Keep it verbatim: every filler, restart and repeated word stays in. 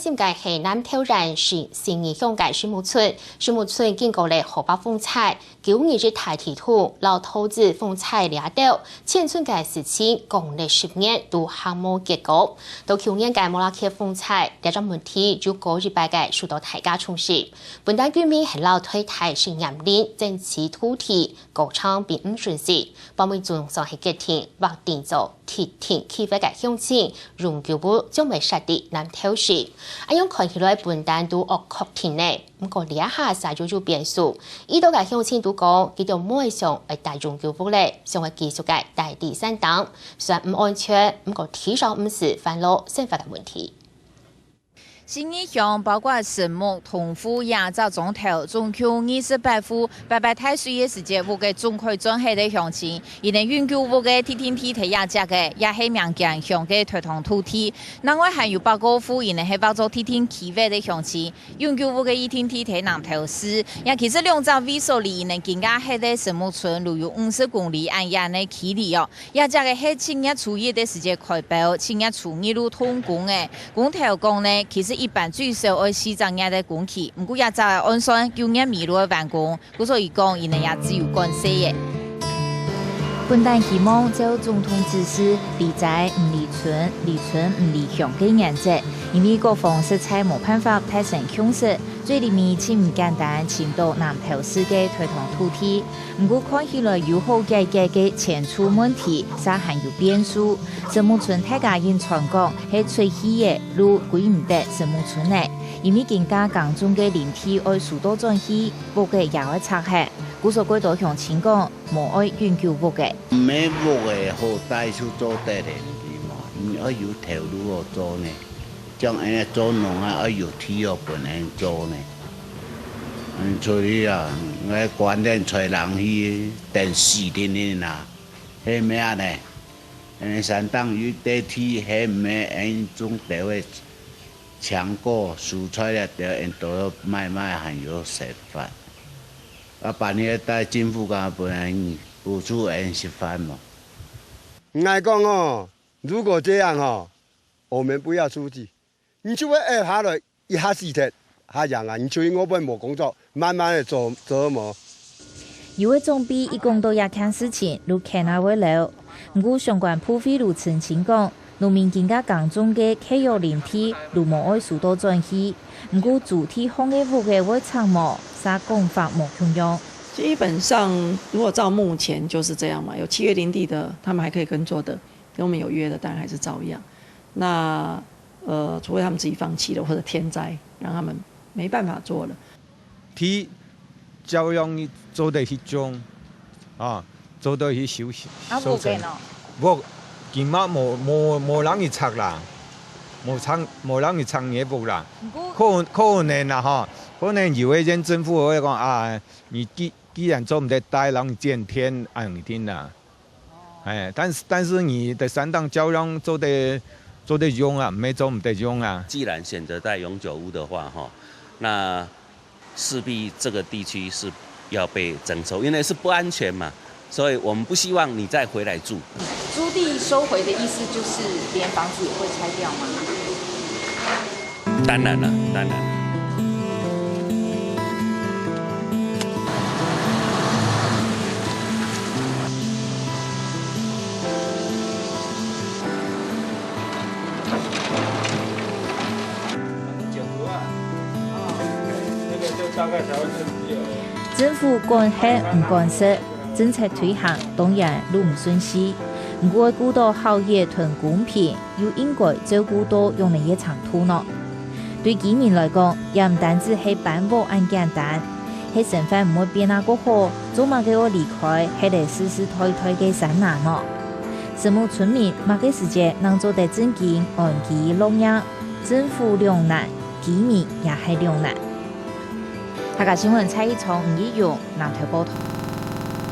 心个係南投縣新新義鄉个石門村，石門村經過了河北風災、九二一大地動摎桃子風災這兜，遷村个事情講了十年都還無結果。到舊年个莫拉克風災，這隻問題又過一擺个受到大家重視。分擔居民還摎推大承業人爭取土地，過程並毋順序，包尾總算係決定劃定做 特定區域个鄉親，永久屋將會設在南投市。恁樣看起來分擔都愛確定呢，毋過這下煞又有變數。已多个鄉親都講，佢兜無愛想愛戴永久屋了，想愛繼續个戴在山頂，雖然毋安全，毋過至少毋使煩惱生活个問題。 新義鄉包括石門、同福這隻庄頭，總共二十八戶，拜拜大水个時節，屋个總開轉忒个鄉親，佢等永久屋个特定地在這跡个，也係名間鄉个忒通土地。另外還有百過戶，佢等係劃做特定區域个鄉親，永久屋个特定地在南投市。也其實兩隻位所離佢等今下歇个石門村，路有五十公里恁遠个距離哦。 這跡个係七月初一个時節開標，七月初二就動工个。工頭講呢，其實一般最少愛四隻月个工期，毋過這跡个按算九月尾就會完工，故所以講，佢等也只有趕細个。分擔希望照總統指示，離災毋離村，離村毋離鄉个原則，因為各方實在無辦法達成共識，最尾尋毋簡單，尋到南投市个忒通土地。 毋過看起來有好解決个遷厝問題，煞還有變數。石門村大家因傳講係出去个路歸毋得石門村个，因為今下耕種个林地愛收到轉去，屋个也愛拆忒。故所蓋多鄉親講，無愛永久屋个。毋係屋个好歹就做得个，毋係嘛？你愛有頭路好做呢。像恁樣做農啊，愛有地好分人做呢。 嗯，出去啊，𠊎管等帶人去等死定定啊，係毋係恁呢？嗯，山頂有一塊地，係毋係𠊎種兜个青果、蔬菜了，兜𠊎都賣賣還有食飯。啊，半夜帶政府敢分𠊎補助𠊎食飯無？𠊎講哦，如果這樣哦，我們不要出去，你就會挨下來。 一下死忒，下樣啊，你就因為無工作，慢慢个做，做無。有个長輩一講到這件事情，就譴啊會了。毋過相關部會就澄清講，農民今下耕種个契約林地，就無愛收到轉去。毋過主體項个屋个會拆無，煞講法無共樣。基本上，如果照目前就是這樣嘛，有契約林地的，他們還可以耕作的，跟我們有約的，當然還是照樣。那，呃，除非他們自己放棄了，或者天災讓他們沒辦法做了。地照樣做得去種，啊，做得去修，啊，修整。屋个呢？屋，今嘛無，無，無人去拆啦，無拆，無人去拆你个屋啦。毋過可，可能啦吼，可能有个縣政府會講啊，你既，既然做毋得，帶人去剪片，恁樣定啦。 哎，但是，但是你在山頂照樣做得，做得用啊，毋係做毋得用啊。既然選擇在永久屋的話，哈，那勢必這個地區是要被徵收，因為是不安全嘛，所以我們不希望你再回來住。租地收回的意思就是連房子也會拆掉嗎？ 當然了，當然。政府管核毋管實，政策推行當然就毋順序。毋過顧到效益同公平， 又應該照顧到仰仔个程度呢？對居民來講，也毋單止係搬屋恁簡單，係生活毋會變啊過好，做麼个愛離開歇了世世代代个山林呢？石門村民麼个時節正做得正經安居樂業？政府兩難，居民也係兩難。客家新聞蔡一聰、吳一勇，南投報導。